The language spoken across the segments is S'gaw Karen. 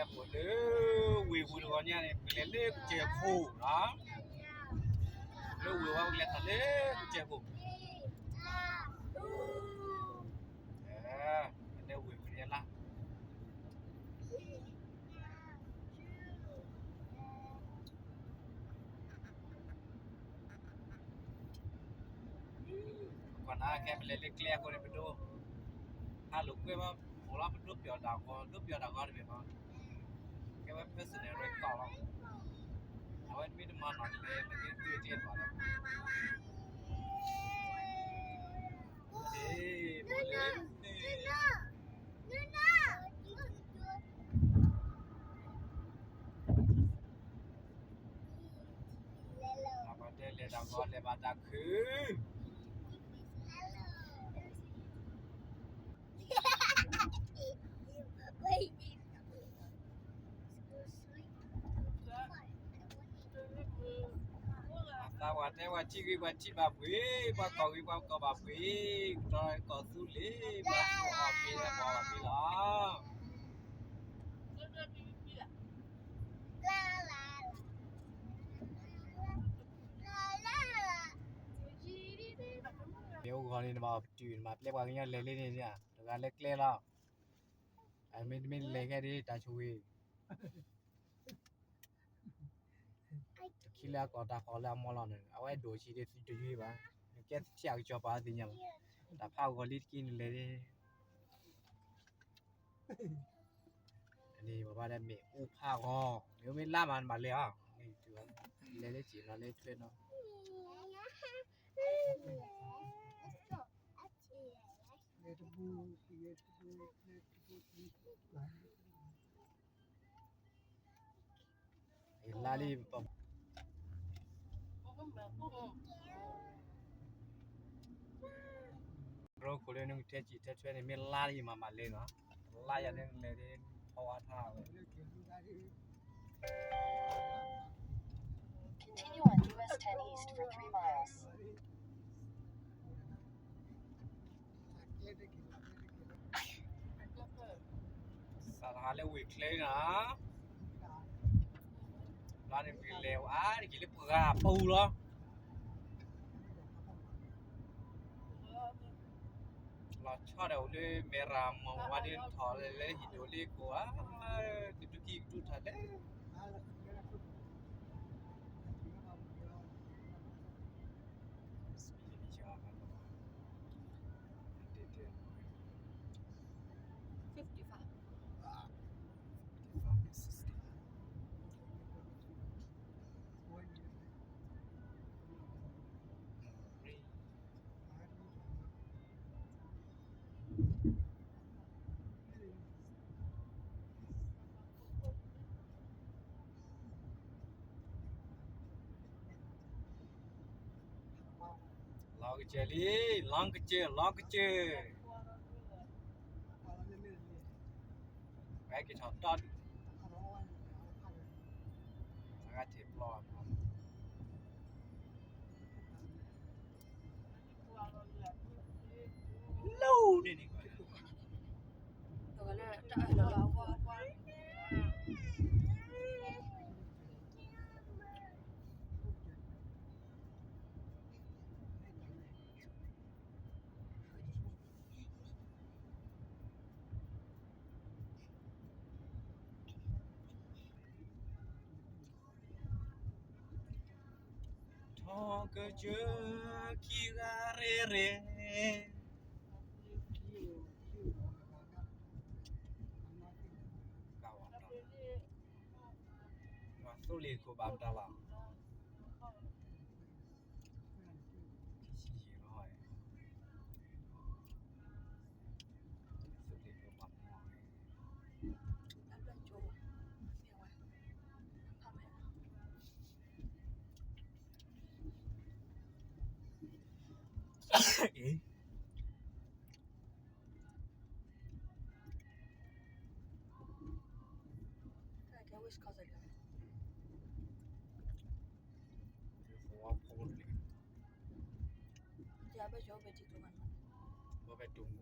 အိၣ်လၢဝ့ၢ်ပူၤတဂီၤညါန့ၣ် ပကလဲၤလၢကစၢၢ်ခိၣ်နီၤ, လၢဝ့ၢ်ဝဲပကလဲၤထီၣ်လၢကစၢၢ်ခိၣ်, လၢဝ့ၢ်ပူၤန့ၣ်လီၤ. ကွၢ်နၤ ခဲပလဲၤလၢကျဲအဃိန့ၣ် ပဒိ, ဟးလိာ်ကွဲဘၣ်, အိၣ်လီၤပဒိပယီၤတၢ်ဂီၤ, ဒိပယီၤတၢ်ဂီၤတဘ့ၣ်ဘၣ်, ကဲဝဲ personal record လီၤ. အဝဲတမ့ၢ်တမၤနီၣ်တလဲ မ့ၢ်က့ၤသုကျဲဘၣ်လီၤ. ပှၤတဲလဲၤတၢ်ဂီၤလဲၤဘၣ်တၢ်ခုၣ်, အသးပှၤတဲပှၤထံၣ်ဂ့ၤပှၤထံၣ်ဘၣ်ပှ့ၤ, ပှၤကီၢ်ဂ့ၤပှၤကီၢ်ဘၣ်ပှ့ၤ, ကတီၢ်ကီၢ်သူလ့ၤ, ပှၤအီၣ်မ့ၤလၢပှၤအီၣ်မ့ၤလီၤ. မ့ၢ်အိၣ်ဂီၤန့ၣ် နဘၣ်အီၣ်ပတုာ် နဘၣ်ပျဲပှၤကညီလဲၤလၢန့ၣ်, တဂၤလၢကျဲလီၤ. အမ့တမ့ၢ်လဲၤခဲဒ်တၢ်ဆိၣ်ဂ့ၤ တခံလၢအကီၢ်တၢ်ဃီလၢအမီလီၤန့ၣ် အဝဲဒိၣ်ဆံးဒ်သုတယုၢ်ဘၣ်, နကဲထံၣ်အကစီၤပၤသ့ၣ်ညါဘၣ်, တၢ်ဖးဂီၤလံတကံၢ်နလဲၤ, န့ၣ်ပဘၣ်ဒၣ်မ့ၣ်အူဖးဂီၤ, မ့ၢ်အိၣ်မ့ၢ်လါမးနဘၣ်လဲၤအီၤ, လဲၤလၢက့ၤလီၤလၢထွဲနီၤ. လါလံ, ရိခိၣ်လၢနကထဲစံးထဲထွဲန့ၣ် မ့ၢ်လါလံမးမးလဲၤနီၤ, လါယၤန့ၣ်လဲၤဒ်ဖီဝါထါဝဲ. Continue on U S ten East for three miles. စးထီၣ်လၢဝ့ၢ်ချ့နီၤ, လါန့ၣ်ပကလဲၤဝဲအါတက့ၢ်လၢပှၢ်ပူၤလီၤ. လီၤဆီဒီးအိၣ်လၢမဲရၤမိၢ်ဝါဒ့ထီၣ်လၢဟံၣ်ဒိၣ်လ့ကိးဧါ, ကဒုးကံၢ်ကဒုးထီၣ်လၢ fifty-five. Fifty-five is sixty. လီၤကစၢၢ်လံ, လီၤကစၢၢ်, လီၤကစၢၢ်, ဝဲက့ၤထီၣ်တီၢ်ဒံး, အဂၤထံၣ်ပျီ လၢန့ၣ်န့ၣ် ထီၣ်ကစၢၢ်ခံဂၤရ့ရ့, ကဝီၤတၢ်, သိလ့ၣ်ခိၣ်ဘၣ်မတၤလီၤ.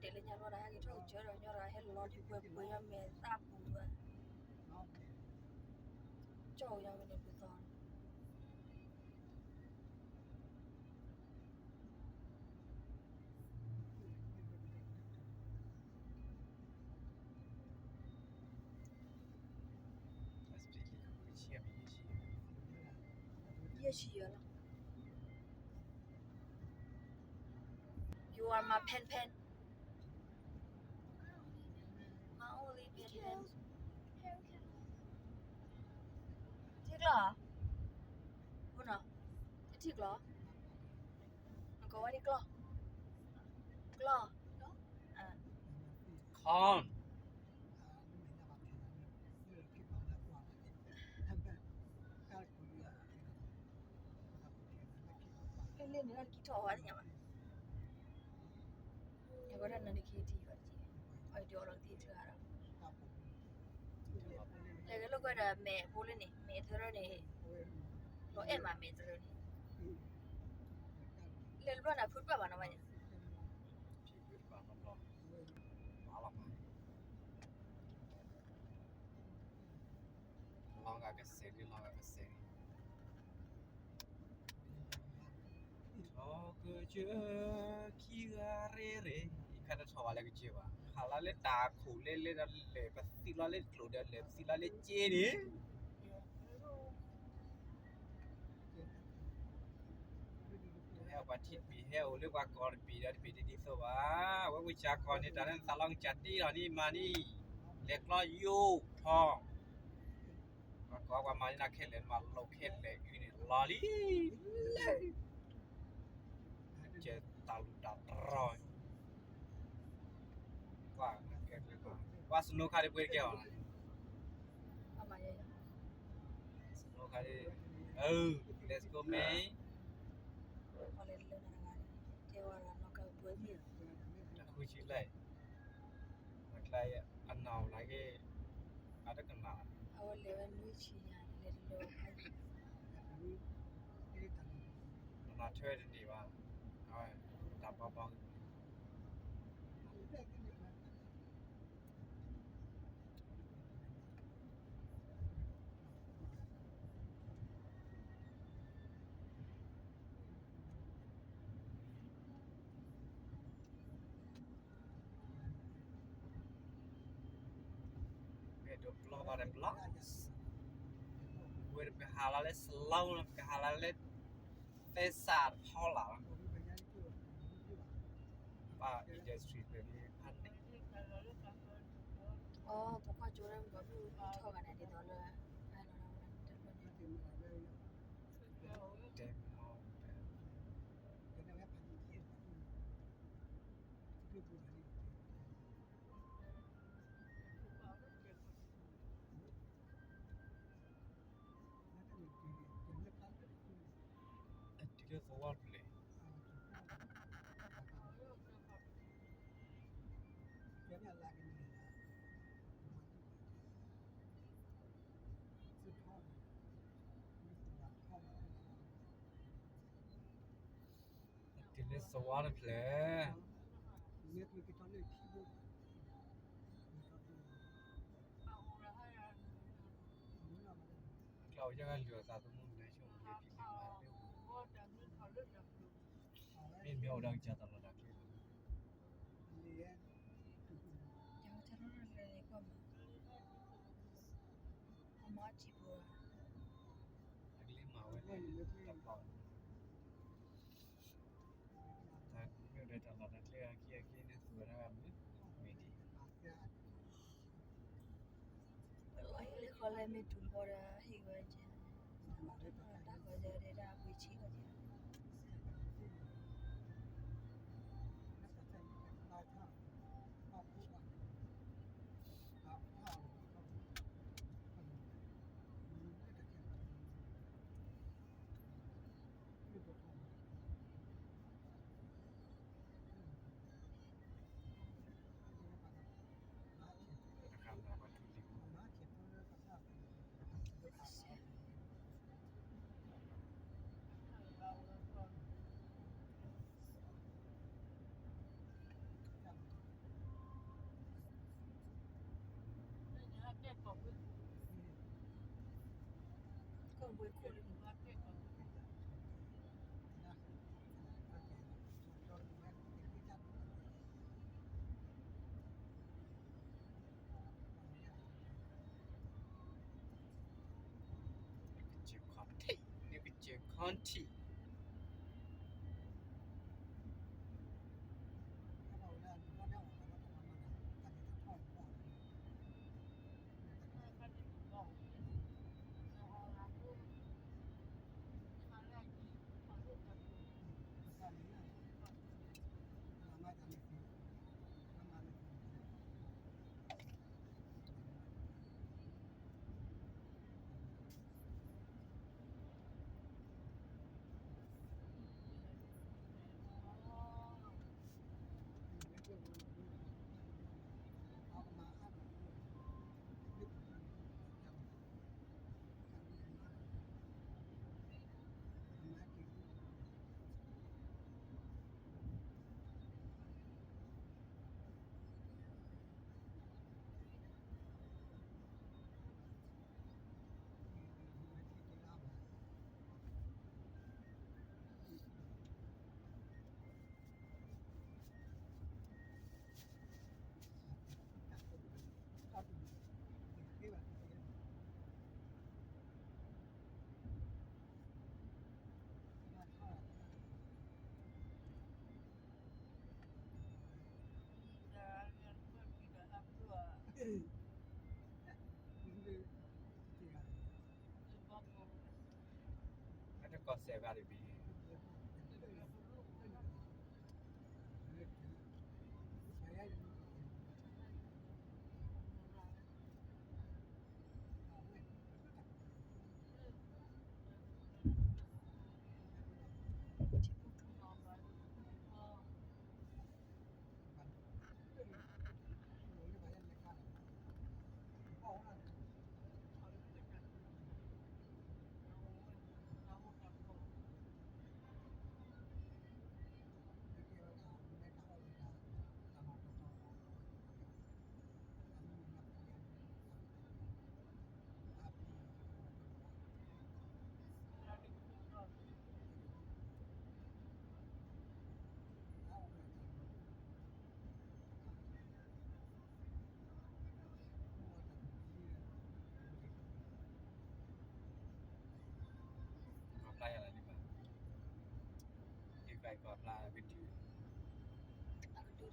တဲလၢညါလီၤဒီး ဟဲက့ၤထီၣ်ကစၢၢ်ဒီး ညီဒီးဟဲလီၤဒံးပှဲၤပှဲၤ ညီမဲာ်သၣ်ပူၤဒီး ကၠီၣ်ဝဲညါဝဲန့ၣ်ပသီ ယဲၢ်ဆံယဲၢ်လီၤ. You are my pen pen. My only pen pen. ထံၣ်ကျီၢ်ဧါ. နထံၣ်ကျီၢ်. နကိးဝဲဒ်ကျီၢ်. ကျီၢ်. Corn. လ့န့ၣ်ကထီၣ်ဝဲသ့ၣ်ညါဘၣ်. ယကဒၣ်နနက့ထံၣ်ဘၣ်တက့ၢ်. အဒုးအီလီၤကသံၣ်ထၢအါဒီး ယကလိာ်ကွဲဒီးမဲာ်ဖိလၢန့ၣ် မဲာ်သရၢန့ၣ် လီၤအဲၣ်မးမဲာ်သရၢန့ၣ် လဲၤတဘျီန့ၣ်ဖုတဘၣ်ဘၣ်နီၤဘၣ်ယၤ လီၤဂာ်ကစဲးလံ လီၤဂာ်ကစဲးလံ ထီကစၢၢ်ခံဂၤရ့ရ့ ယခါတထီၣ်ဘၣ်လၢကစၢၢ်ဘၣ် ဟးလီၤလၢတၢ်ခိၣ်လဲလဲဒီးလဲၤပသံလီၤလၢကျိၤဒီးလဲၤပသံလီၤလၢစ့န့ၣ် ဟဲအိၣ်ပှၤထံတဘ့ၣ် ဟဲအိၣ်လၢပှၤကီၢ်တဘ့ၣ်ဒီးတဘ့ၣ်တဒ်သိးဘၣ် အဝဲဝံၢ်စၢ်ကီၢ်န့ၣ် တၢ်လၢနသးလီကစၢ်တ့လီၤန့ၣ်မၤန့ၣ် လဲၤကျီယိာ်ထီၣ် ပှၤကီၢ်ပှၤမၤန့ၢ်နၤခဲလၢာ် မၤလိာ်ခဲလၢာ်အုၣ်န့ၣ်လီၤလံ လၢ ကဲတၢ်လူၢ်တၢ်တြီၤ ကွၢ် ကွၢ် snow ခါဒ်ပှ့ၤတကဲအီၤ snow ခါဒ် အၢ let's go man တၢ်ဃုဆံလဲၣ် အကျါ အနၢ်အိၣ်နာ်က့ အတကနၣ် အဝဲလဲၤဝဲနွံဆံညါ လဲၤတလၢၤ တနၢ်ထွဲတန့ၢ်ဘၣ် အဝဲ တၢ်ဘီဘီ ဝဲဒၣ်ပလီၢ်ဘၣ်ဒီးပလီၢ် ဝဲဒၣ်ပကဟးလီၤလၢ Salou လီၤ ပကဟးလီၤလၢ သဲစးတဖီလာ်လီၤ ဘၣ် industry ဖဲန့ၣ်ဖးန့ၣ် အိ ပကွၢ်ကၠိလၢမုၢ်ဂီၤဖုၣ်ထီၣ်ဂၤန့ၣ် ဒ်သိးလၢ အလီၤ တဲမီၤ အတုၤလၢသဝီတဖျၢၣ် တုၤလၢသဝီတဖျၢၣ် ကျီၢ်ယဲၢ်ဂၤလုၢ်အသးသမူန့ၣ် ဆိကမိၣ်လၢဖံးမ့ၢ်မၤမ့ၢ်အိၣ် မ့ၢ်မ့ၢ်အိၣ်ဒီးကစၢ်သးလီၤတၢ်ကျဲ ယကထၢထီၣ်လၢကွၢ်မး အမၤထံပူၤ အကလံၤမၤဝဲလၢတၢ်ပီ တၢ်မ့ၢ်အိၣ်ဒီးတၢ်လီၢ်တၢ်ကျဲအခံအခံန့ၣ် သူၣ်ဝဲဒၣ်မ့ၢ် မ့ၢ်ဒ် လီၤဟံၣ်လၢဃီလဲၣ် မ့ၢ်တူၢ်ဃီဒီးဟံၣ်ဝဲကဲ တၢ်ဃီဒီးဒၣ်ပှ့ၤဆံးဝဲကဲ အခါမ့ၢ်ပှၤထူတံၢ်ပူၤ အခါမ့ၢ်ပှၤထူတံၢ်ပူၤ ကစၢၢ်ခီထံး, ကစၢၢ်ခီထံး. အတကီၢ်စဲးဘၣ်တဘ့ၣ်. ကီၢ်ဖျါယၤလီၤန့ၣ်ဘၣ်, ကီၢ်ဖျါဝံၤတုၤ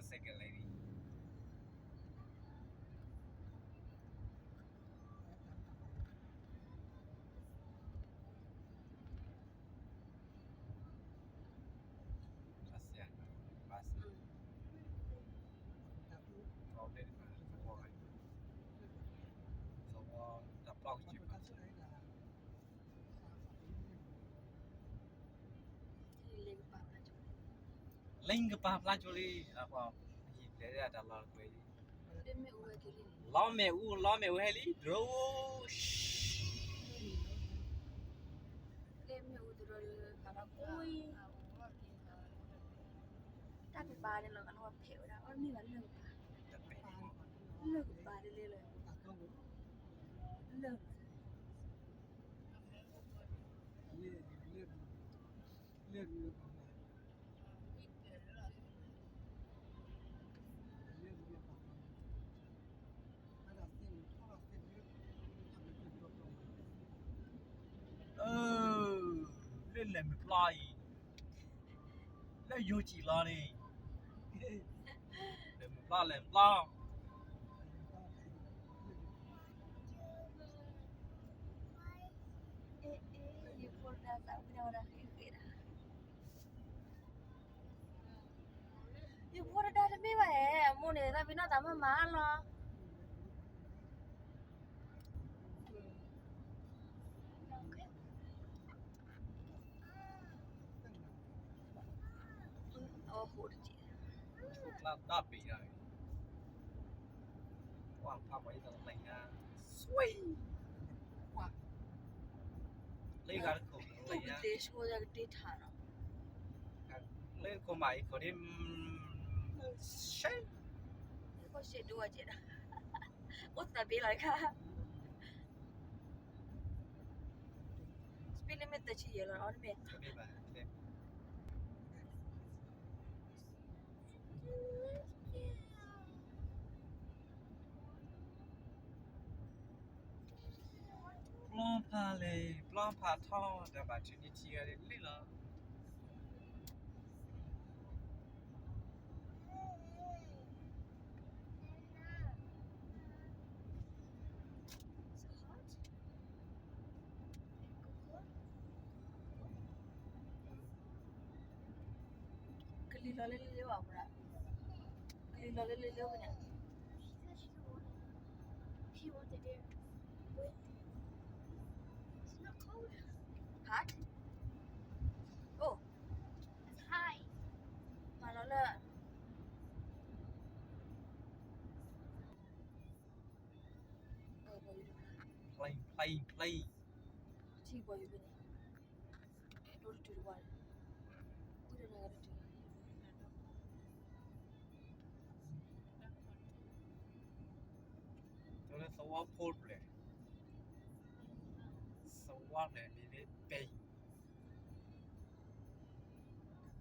motorcycle လၢ လ့ၣ်ကပၤဖျါကၠိလံ, ဟံၣ်ပျဲၢ်တၢ်လီၢ်ကွဲးလံ, လီၤမဲာ်အူ လီၤမဲာ်အူဟဲလံ drone, လ့ၣ်မ့ၣ်အူတရီၤဒီး ဖးလီၤကွံ, တၢ်ကပၤန့ၣ်လီၤ ကနီၢ်ဖဲးဝဲဒၣ် အီၣ်မ့ၢ်ဘၣ်လၢၢ်ကပၤ, လၢၢ်ကပၤတလဲလၢ လၢၢ် လၢၢ်လဲၤမုၢ်ပျီအံၤ, လၢၢ်ယိၤကံၣ်လီၤန့ၣ်, လဲၤမုၢ်ပျီ လဲၤမုၢ်ပျီ, ယဖိတဒါသးဝံၣ်ဒၣ်ဝဲဒၣ်ဃ့ဃ့ဒၣ် ယဖိတဒါတမ့ၢ်ဘၣ်ဧါ, အမိၢ်န့ၣ် သးပ့ၤနီၣ်သးမၤမၤလီၤ. အီၣ်ဟိုတက့ၢ်, ကျါတၢ်ပ့ၤညါ, ကွၢ်ဖးပှၤအံၤတလၢ်ညါ, ဆွံ, ကွၢ်, လ့ဂၤတခိၣ်လၢ ယဆိကမိၣ်ကတ့ထါနီၤ, လၢကီၢ်မးအံၤခီၣ်ဒ့, ရှဲ, ကီၢ်ရှဲဒိၣ်ဝဲကဲဒၣ်, အိၣ်သးဘ့လီၤတခါ, speed limit သၢဆံယဲၢ်လီၤ, အီၤတမ့ၢ် ပျီဖးလဲၣ်, ပျီဖးထီၣ် ဒီးဘၣ်ထံနံၤထံဂၤလံလံလီၤ. So hot. ကလံၤလီၤလၢလၢလၢဘၣ်, ကလံၤလီၤလၢလၢလၢဘၣ်န့ၣ်, He wanted there. Wait. It's not cold. Hot? Oh. It's high. မၤလီၤလၢ plane, plane, plane. ထံပှၤယူၤဖဲန့ၣ်, ဒိၣ်တတုၤတဝါ, ဝံၤဒီးနဂၤတတုၤ, တလၢသဝီဖိတဖျၢၣ်, သဝီဖျၢၣ်မ့ၢ်မ့ၢ်ပဲ,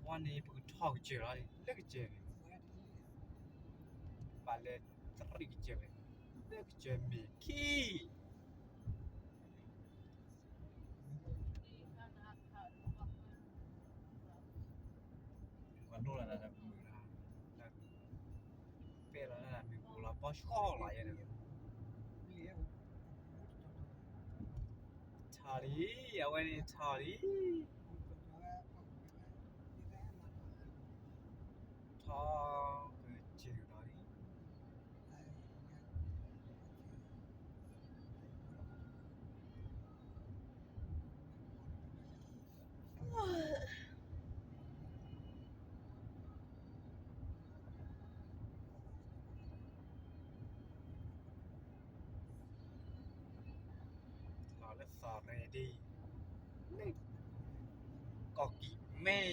ဝဲန့ၣ် ပကထီၣ်ကစၢၢ်လီၤ, လၢကစၢၢ်န့ၣ်, ဘၣ်လဲၤသရံးကစၢၢ်, လၢကစၢၢ်မ့ၢ်ခံ ပှၤဒိၣ်လၢတၢ်မုာ်လၢ, ပဲလီၤတၢ်မုာ်ပူၤလီၤ ပီဆှီလီၤယဲန့ၣ်, ထီၣ်လံ, အဝဲန့ၣ်ထီၣ်လံ, ထီၣ်ကစၢၢ်လီၤလံ. လီၤလၢသီရဲၣ်ဒံ, ကီၢ်ကံၢ်မဲ, က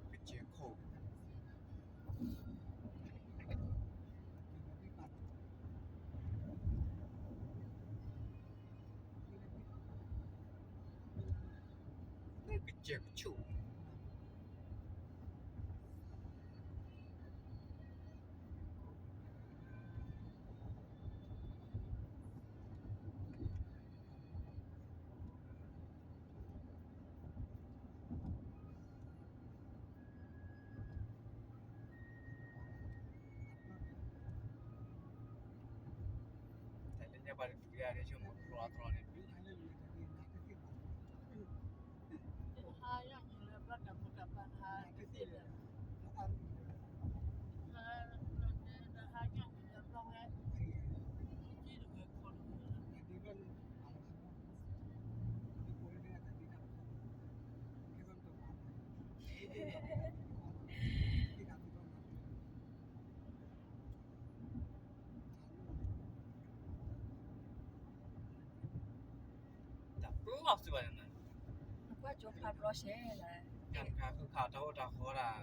စၢၢ်ခိၣ် လၢကစၢၢ်ကဆူၣ်. တၢ်လၢညါပှၤတဖုဂၤန့ၣ် ဆိကမိၣ်တြီတြီန့ၣ် ဟါယီၢ်မုၢ်လၢဘျီတၢ်ဖိတၢ်ပၢ်ဟါတသ့လၢၤ, ဟါယီၢ်မုၢ်လၢဘျီဝဲ, တံၤတဂၤခိၣ်တဂၤလၢ တၢ်ပျီစ့ၢ်ဘၣ်န့ၣ်, နကွၢ်ကၠိဖျါပျီစဲလဲၣ်, တၢ်ဃုခးတၢ်အိၣ်တၢ်ဃီတၢ်,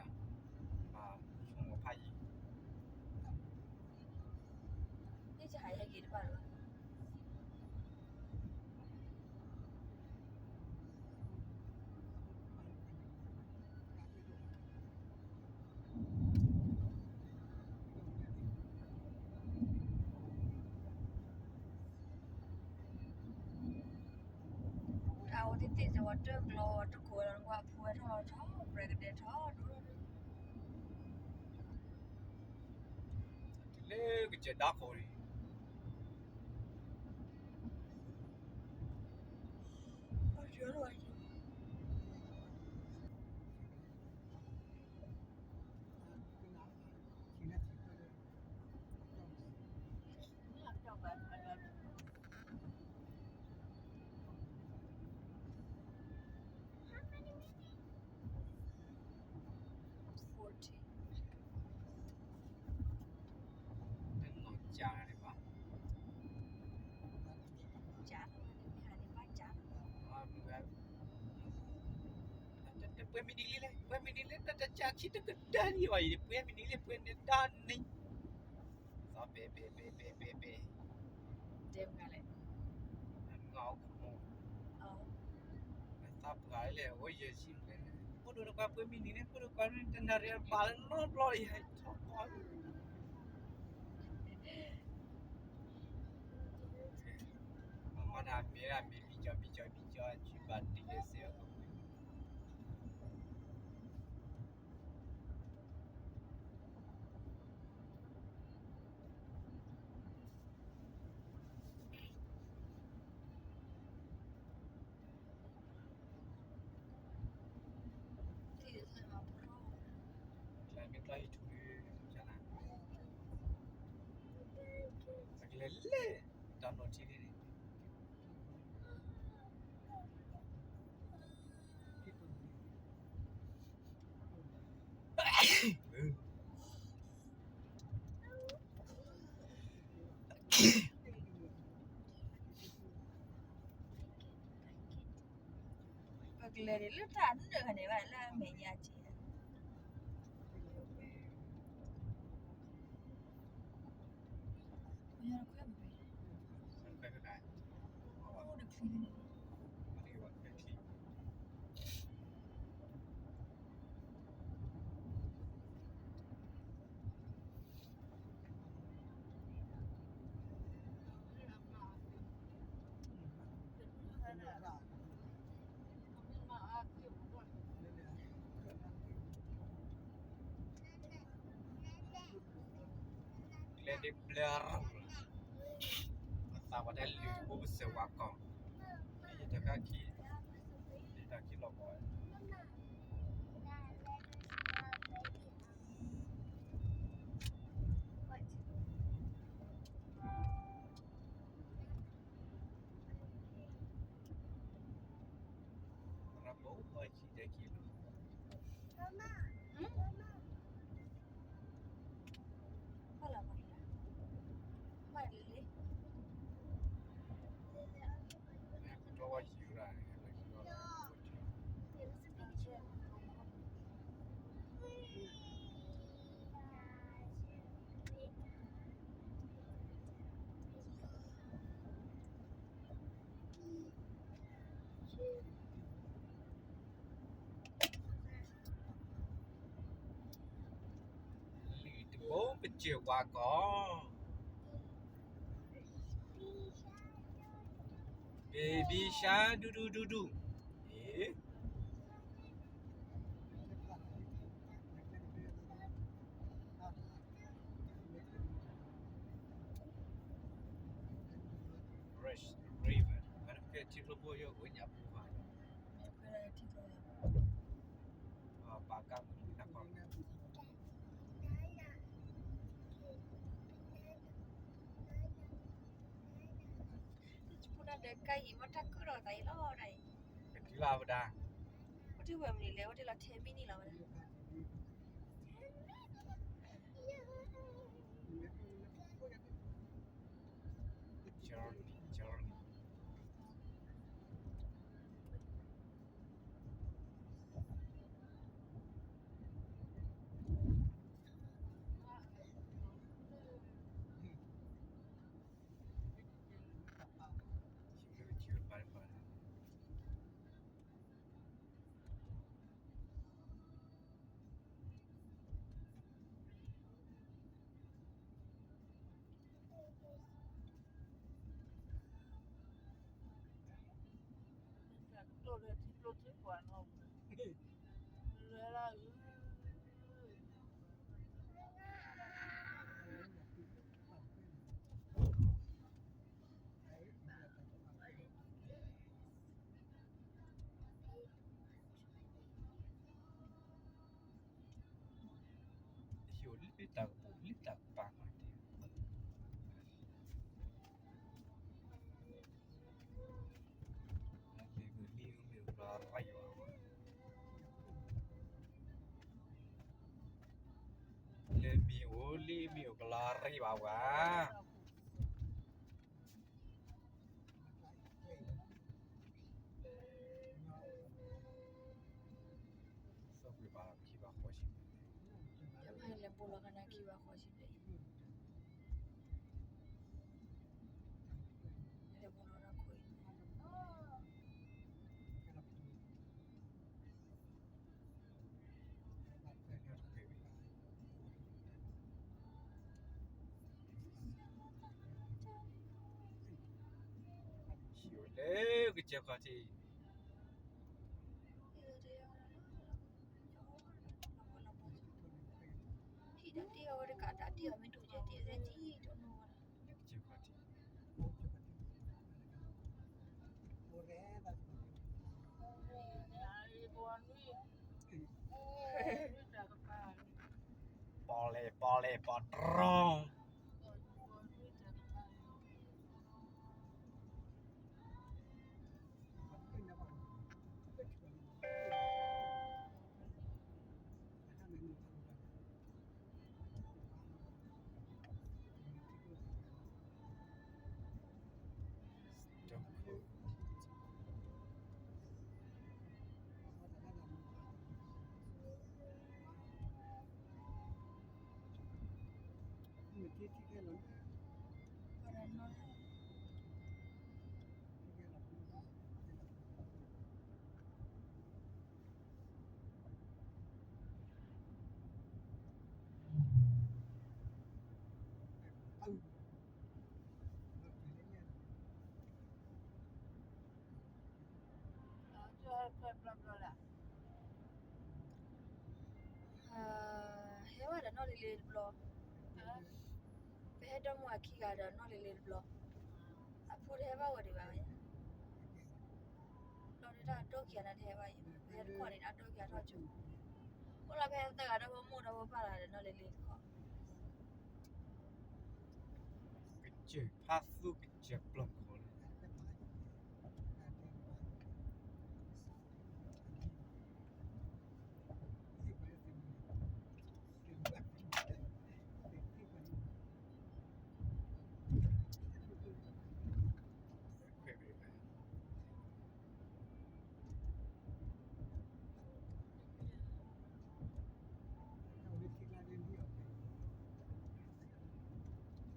ဘၣ်ဆိကမိၣ်ဖးယံၤ န့ၣ်ဟးဟဲက့ၤတဘၣ်လီၤ. အဝဲသ့ၣ်သ့ၣ်ဝဲတကျိၤတကိးလီၤ နကွၢ်အဖိဝဲထီၣ်ထီၣ် ပြဲကဒဲထီၣ်ဒိၣ်ဒိၣ်, တုၤလၢကစၢၢ်ဒါခိၣ်န့ၣ် Forty. လၢနီၢ်ကၠး ပှဲၤမံၤနံၤလံလဲၣ်, ပှဲၤမံၤနံၤလံလဲၣ်, တၢ်တၢ်ဆါခံတကတၢၢ်န့ၣ်ဘၣ်အံၤ, ပှဲၤမံၤနံၤလံလဲၣ်, ပှဲၤန့ၣ်တၢ်န့ၣ်, သီပဲပဲပဲပဲပဲပဲ, တဲမနုၤလဲၣ်, ငါအိၣ်ကမူၣ်, သးပှၢ်လဲၣ်, အိၣ်ယဲၢ်ဆံလဲၣ်, ဖိဒိၣ်တပှၢ်ပှဲၤမံၤနံၤန့ၣ်, ဖိဒိၣ်တပှၢ်န့ၣ် တနၣ်ရံၣ်ဘၣ်လၢနီတဘျီအံၤ ဟဲထီၣ်ပီၢ် မၤဒၣ်မ့ၢ်ဒၣ်မ့ၢ်ဘံကၠီဘံကၠီဘံကၠီ အစုဘၣ်တ့ၢ်လၢစဲးအီၤကပှဲၤ, မ့� ပကလဲၤလဲၣ်, တၢ်နီၢ်ထံန့ၣ်န့ၣ်, ပကလဲၤန့ၣ်လၢတၢ်နၢၣ်န့ၣ်ဘၣ် လၢအမဲာ်ညါက့ၤ ကျဲဒ်ဘျၢရၣ်, အသးပှၤတၢ်လုၢ်ဘိပစၢၤဝါကီၢ်, ယတၢ်ခါခံ, ယတၢ်ခံလီၤပီၤ, ရၣ်ဘိပှၤဆံးတဲခံလီၤ. လုၢ်တဘိပစၢၤဝါကီၢ်, baby shark ဒူဒူဒူဒူ, အ့ Rush River, ကဲထံကျိဖိယိၣ် ဝဲညါပူၤဘၣ်, ပာ်ကါမုၢ်နၢ်ကီၢ်, ပူၤနၤဒီးကါအံၤ မ့ၢ်တၢ်ခုၣ်ထီၣ်သးအံၤလီၤဒၣ်အံၤ, ကထံၣ်လီၤဝဲဒၣ်, အိၣ်တ့ၢ်ဝဲမနုၤလဲၣ်, အိၣ်တ့ၢ်လီၤ ten minute လီၤဝဲဒၣ်. Journey, journey. ယိၤလံတၢ်ကပူၤလံတၢ်ကပၤမး, လၢမ့ၢ်အိၣ်လံမ့ၢ်အိၣ်ကလီၤရံၣ်ဘၣ်ဝဲ, လၢမ့ၢ်အိၣ်လံမ့ၢ်အိၣ်ကလီၤရံၣ်ဘၣ်ဝဲ. ဃီဆံဘျဲၣ်အံၤ, လဲၤမၤလီၤတၢ်ခိၣ်အံၤ, ဟံၣ်ဝဲလၢကစၢၢ်ခီၣ်ထံး, ဟံၣ်တၢ်တ့ၢ်အီၤဝဲတကးတၢ်တ့ၢ်အီၤမ့ၢ်တအိၣ်ကဲတ့ၢ်အီၤသဲကံတအိၣ်နီၢ်ဝဲဒၣ်, လၢကစၢၢ်ခီၣ်ထံး, ပီၣ်လဲၣ်ပီၣ်လဲၣ်ပီၣ်တြီ ဟဲဝဲဒီးနီၢ်လ့လ့တဘျီ, ပဟဲဒီမါဝၤခံဂၤဒီးနီၢ်လ့လ့တဘျီ, အဖိတဟဲဘၣ်ဝဲဒံးဘၣ်, ဘျီဒုးတၢ်အဒိၣ်ခံဂၤန့ၣ်တဟဲဘၣ်အံၤ, ပဟဲတခီန့ၣ် အဒိၣ်ခံဂၤထီၣ်ကၠိ, အိၣ်လီၤဖဲသၢဂၤဒီးဖိမိၢ်ဒီးဖိပၢ်လီၤဒီးနီၢ်လ့လ့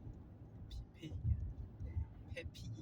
တခီ ကစၢၢ်ဖးသူကစၢၢ်ပျီၢ်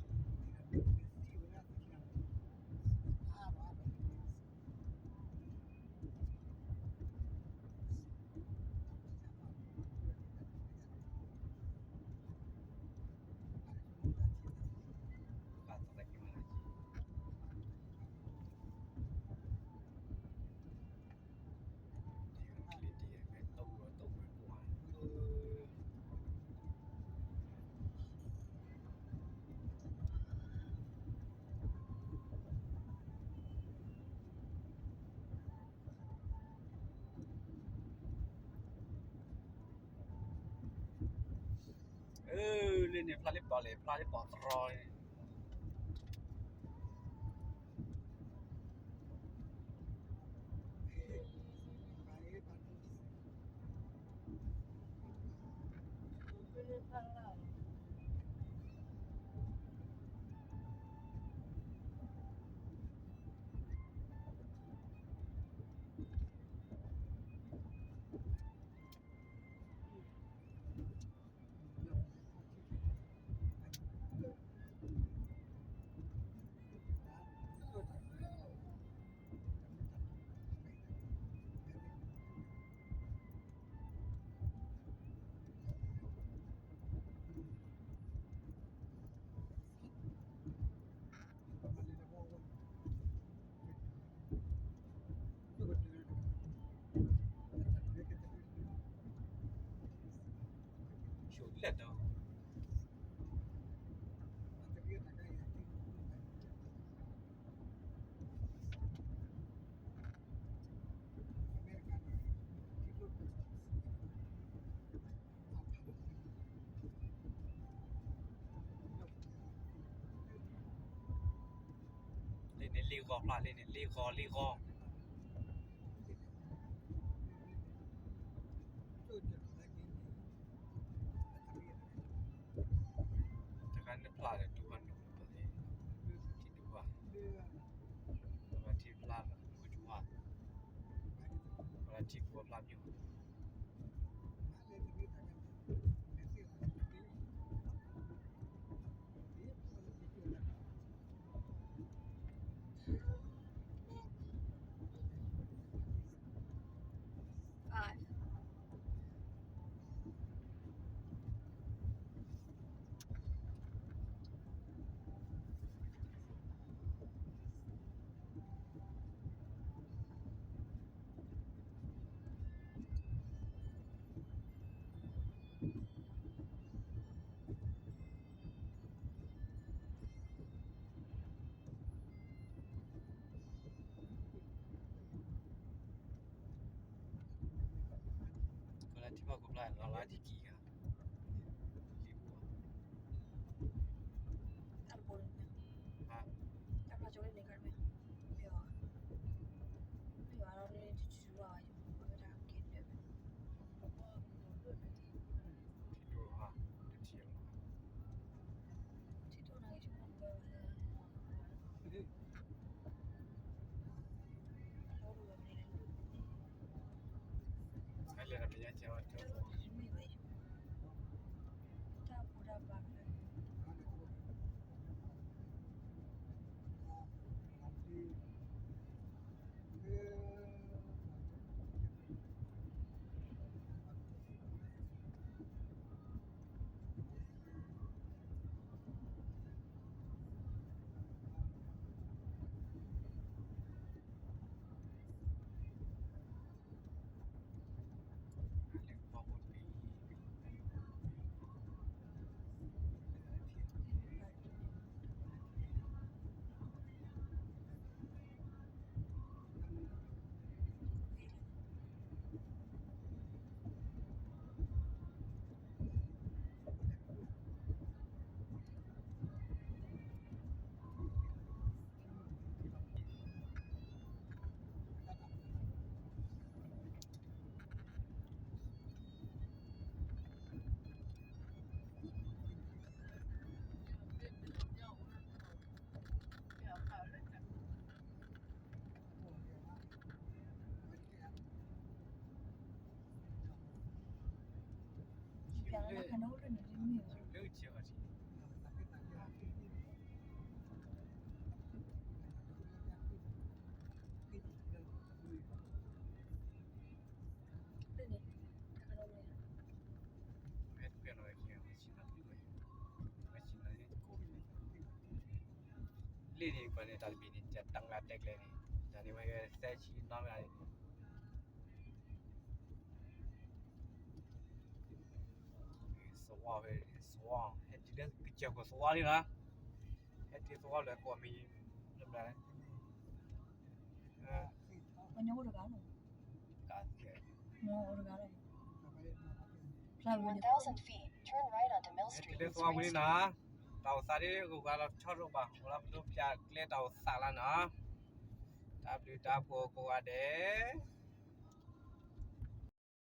ခီလၢ ခွဲးဝဲ ဖံဖံ, ဖဲဖံ. အၢ လၢန့ၣ်ဖျါလၢပီၣ်လဲၣ် ဖျါလၢပီၣ်တြီန့ၣ် ဆိၣ်လၢာ်ဒီး လၢန့ၣ်လ့ၣ်ဂီၤဖျါ လၢန့ၣ်လ့ၣ်ဂီၤ လ့ၣ်ဂီၤ တခါန့ၣ်ဖျါဒီး တူၢ်ဘၣ်နီၤဖျါလၢ ထံတူၢ်ဘၣ် ပှၤထံဖျါလီၤ မုၢ်ကဝါ ပှၤထံဖိဖျါပညိၣ် ထံဘၣ်ကိးဖျါလီၤလီၤယကံၢ်ဧါ, လံဘူဧါ, တၢ်တဘိန့ၣ်မ့ၢ်, တၢ်ဖျါကၠိလၢန့ၣ်ကါမ့ၢ်, မ့ၢ်အီၤ, မ့ၢ်အီၤလီၤန့ၣ် တစုဘၣ်, အဝဲဒၣ်ကဲဒၢးဝဲ, ထံဒိၣ်ဧါ, တထံၣ်လီၤ, ထံဒိၣ်န့ၣ်ကဲဆိကမိၣ်ဝဲဝဲလၢ လ့ၣ်န့ၣ် ပှၤန့ၣ် တၢ်တဘ့ၣ်န့ၣ် တၢ်တၢ်လၢတဲကျဲန့ၣ် တၢ်န့ၣ်ဝဲသၢဆံနီတဂၤန့ၣ် သဝီဖဲ သဝီ ဟဲတုၤလၢကစၢၢ်ခိၣ်သဝီန့ၣ်လီၤ, ဟဲတုၤသဝီလၢကိးမံၤ လၢဘျါ ပှၤညီအိၣ်တဂၤလီၤ, က In one thousand feet, turn right onto Mill Street. ဟဲတုၤလၢသဝီဝံၤန့ၣ်နီၤ, တၢ်အိၣ်သးဒ် ဂုၤဂၤလီၤဆီတအိၣ်ဘၣ်, အိၣ်လၢပဒိးပျၢ်ကျဲတၢ်အိၣ်သးလီၤနီၤ, တၢ်ဘျုးတၢ်ဖှိၣ်ကိးဂၤဒဲး